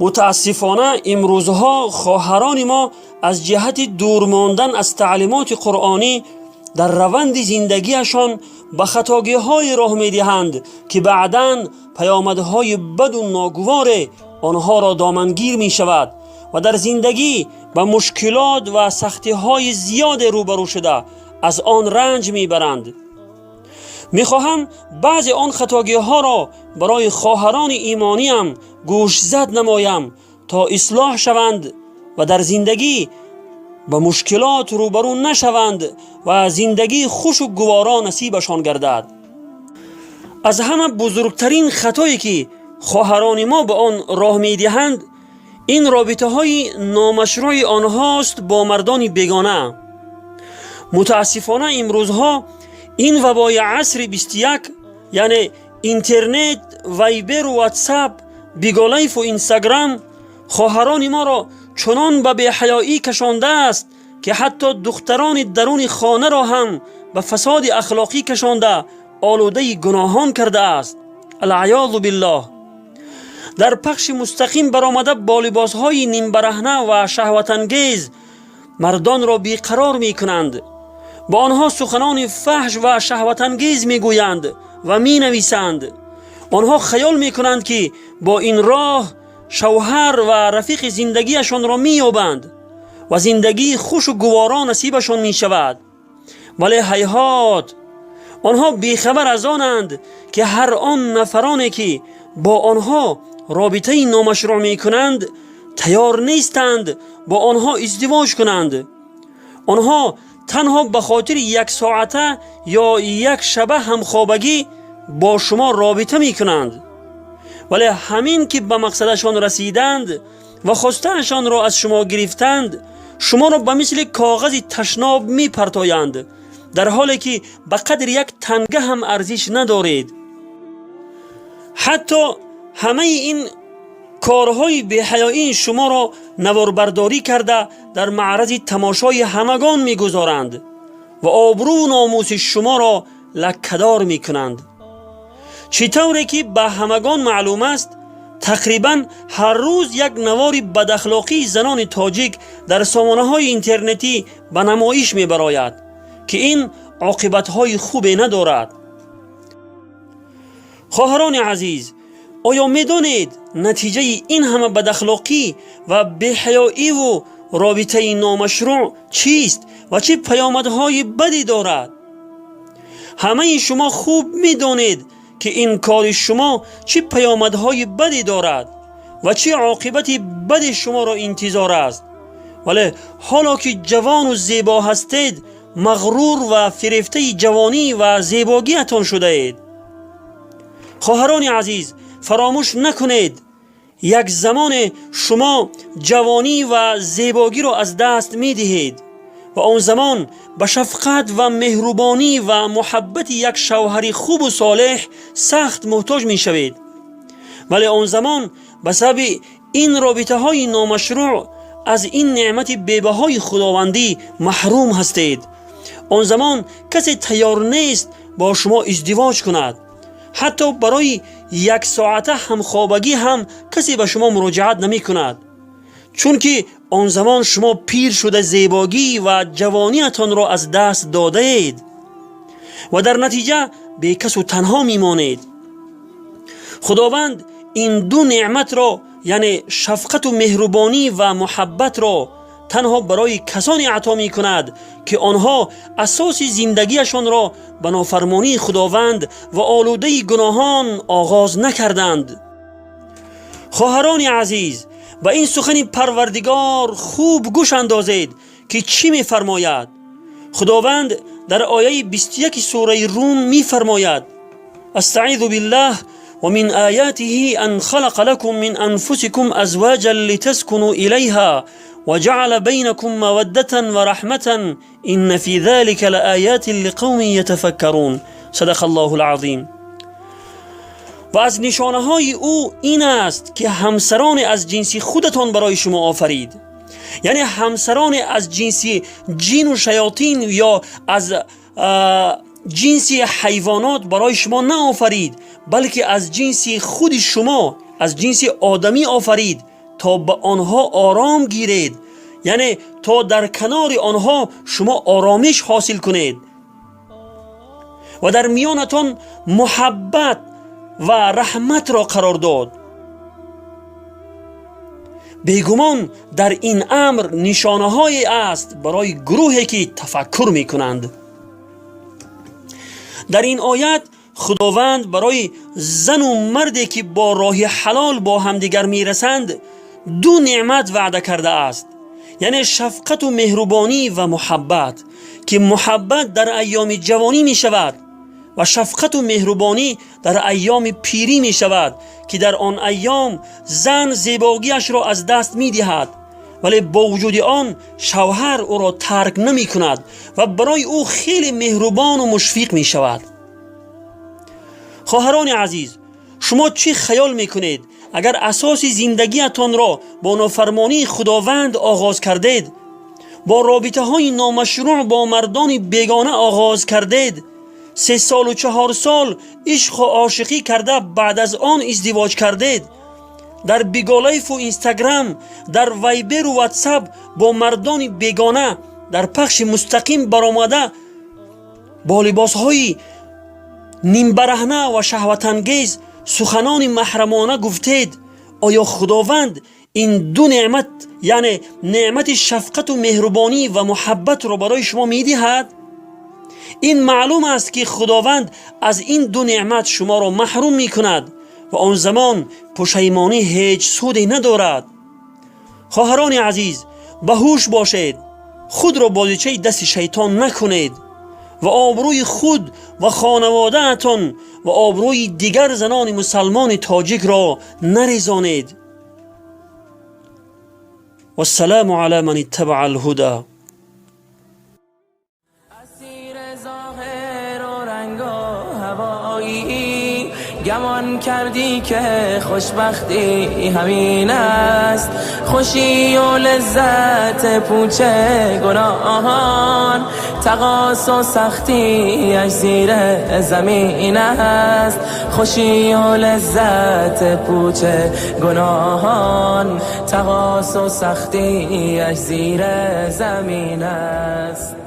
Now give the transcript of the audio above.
Мутаассифона, имрӯзҳо хоҳарони мо аз ҷиҳати дур мондан аз таълимоти қуръонӣ дар раванди зиндагиашон ба хатогиҳое роҳ медиҳанд, ки баъдан паёмадҳои баду ногуворе онҳоро домангир мешавад ва дар зиндагӣ ба мушкилот ва сахтиҳои зиёде рӯбарӯ шуда, аз он ранҷ мебаранд. Мехоҳам баъзе он хатогиҳоро барои хоҳарони имониям гӯшзад намоям, то ислоҳ шаванд ва дар зиндагӣ ба мушкилот рӯбарӯ нашаванд ва зиндагии хушу гуворо насибашон гардад. Аз ҳама бузургтарин хатое, ки хоҳарони мо ба он роҳ медиҳанд, ин робитаҳои номашрӯи онҳост бо мардони бегона. Мутаассифона, имрӯзҳо ин вабои асри 21, яъне интернет, Вайберу Ватсап, Биголайфу Инстаграм, хоҳарони моро чунон ба беҳаёӣ кашондааст, ки ҳатто духтарони даруни хонаро ҳам ба фасоди ахлоқӣ кашонда, олудаи гуноҳон кардааст. Алъаёзу биллоҳ. Дар пахши мустақим баромада, бо либосҳои нимбараҳна ва шаҳватангез мардонро беқарор мекунанд, бо онҳо суханони фаҳш ва шаҳватангез мегӯянд ва менависанд. Онҳо хаёл мекунанд, ки бо ин роҳ шавҳар ва рафиқи зиндагиашонро меёбанд ва зиндагии хушу гуворо насибашон мешавад. Вале ҳайҳот, онҳо бехабар аз онанд, ки ҳар он нафароне, ки бо онҳо робитаи номашрӯъ мекунанд, тайёр нестанд бо онҳо издивоҷ кунанд. Онҳо танҳо ба хотири як соата ё як шаба ҳамхобагӣ бо шумо робита мекунанд, вале ҳамин ки ба мақсадашон расиданд ва хостаашонро аз шумо гирифтанд, шуморо ба мисли коғази ташноб мепартоянд, дар ҳоле ки ба қадри як танга ҳам арзиш надоред. Ҳатто ҳамаи ин корҳои беҳаёии шуморо наворбардорӣ карда, дар маърази тамошои ҳамагон мегузоранд ва обрӯву номуси шуморо лаккадор мекунанд. Чӣ тавре ки ба ҳамагон маълум аст, тақрибан ҳар рӯз як навори бадахлоқии занони тоҷик дар сомонаҳои интернетӣ ба намоиш мебарояд, ки ин оқибатҳои хубе надорад. Хоҳарони азиз, оё медонед, натиҷаи ин ҳама бадахлоқӣ ва беҳаёиву робитаи номашрӯъ чист ва чӣ паёмадҳои бадӣ дорад? Ҳамаи шумо хуб медонед, ки ин кори шумо чӣ паёмадҳои бадӣ дорад ва чӣ оқибати бади шуморо интизор аст. Вале ҳоло ки ҷавону зебо ҳастед, мағрур ва фирефтаи ҷавонӣ ва зебогиятон шудаед. Хоҳарони азиз, фаромӯш накунед, як замоне шумо ҷавонӣ ва зебогиро аз даст медиҳед ва он замон ба шафқат ва меҳрубонӣ ва муҳаббати як шавҳари хубу солеҳ сахт муҳтоҷ мешавед. Вале он замон ба сабаби ин робитаҳои номашрӯъ аз ин неъмати бебаҳои худовандӣ маҳрум ҳастед. Он замон касе тайёр нест бо шумо издивоҷ кунад. Ҳатто барои яксоата ҳамхобагӣ ҳам касе ба шумо муроҷиат намекунад, чунки он замон шумо пир шуда, зебогӣ ва ҷавониятонро аз даст додаед ва дар натиҷа бекасу танҳо мемонед. Худованд ин ду неъматро, яъне шафқату меҳрубонӣ ва муҳаббатро, танҳо барои касоне ато мекунад, ки онҳо асоси зиндагиашонро ба нофармонии Худованд ва олудаи гуноҳон оғоз накарданд. Хоҳарони азиз, ба ин сухани Парвардигор хуб гӯш андозед, ки чӣ мефармояд. Худованд дар ояи 21 сураи Рум мефармояд: أستعيذ بالله، ومن آياته أن خلق لكم من أنفسكم أزواجا لتسكنوا إليها وجعل بينكم مودة ورحمة إن في ذلك لآيات لقوم يتفكرون. صدق الله العظيم. Ва аз нишонаҳои ӯ ин аст, ки ҳамсароне аз ҷинси худатон барои шумо офарид. Яъне ҳамсароне аз ҷинси ҷину шаётин ё аз ҷинси ҳайвонот барои шумо наофарид, балки аз ҷинси худи шумо, аз ҷинси одамӣ офарид. то ба онҳо ором гиред, яъне то дар канори онҳо шумо оромиш ҳосил кунед ва дар миёнатон муҳаббат ва раҳматро қарор дод. Бегумон, дар ин амр нишонаҳое аст барои гурӯҳе ки тафаккур мекунанд. Дар ин оят Худованд барои зану марде ки бо роҳи ҳалол бо ҳамдигар мерасанд, ду неъмат ваъда кардааст, яъне шафқату меҳрубонӣ ва муҳаббат, ки муҳаббат дар айёми ҷавонӣ мешавад ва шафқату меҳрубонӣ дар айёми пирӣ мешавад, ки дар он айём зан зебогиашро аз даст медиҳад, вале бо вуҷуди он шавҳар ӯро тарк намекунад ва барои ӯ хеле меҳрубону мушфиқ мешавад. Хоҳарони азиз, шумо чӣ хаёл мекунед, агар асоси зиндагиатонро бо нофармонии Худованд оғоз кардед, бо робитаҳои номашрӯъ бо мардони бегона оғоз кардед, 3 солу 4 сол ишқу ошиқӣ карда, баъд аз он издивоҷ кардед, дар Биголайфу Инстаграм, дар Вайберу Ватсап бо мардони бегона дар пахши мустақим баромада, бо либосҳои нимбараҳна ва шаҳватангез суханони маҳрамона гуфтед, оё Худованд ин ду неъмат, яъне неъмати шафқату меҳрубонӣ ва муҳаббатро барои шумо медиҳад? Ин маълум аст, ки Худованд аз ин ду неъмат шуморо маҳрум мекунад ва он замон пушаймонӣ ҳеҷ суде надорад. Хоҳарони азиз, ба ҳуш бошед, худро бозичаи дасти шайтон накунед ва обрӯи худ ва хонаводаатон ва обрӯи дигар занони мусалмони тоҷикро нарезонед. Вассалому ала ман иттабаа алҳуда. اسیر ظاهر و رنگ و هوایی، گمان کردی که خوشبختی همین است. خوشی و لذت پوچ گناهان، تقاص و سختیش زیر زمین است. خوشی و لذت پوچ گناهان، تقاص و سختیش زیر زمین است.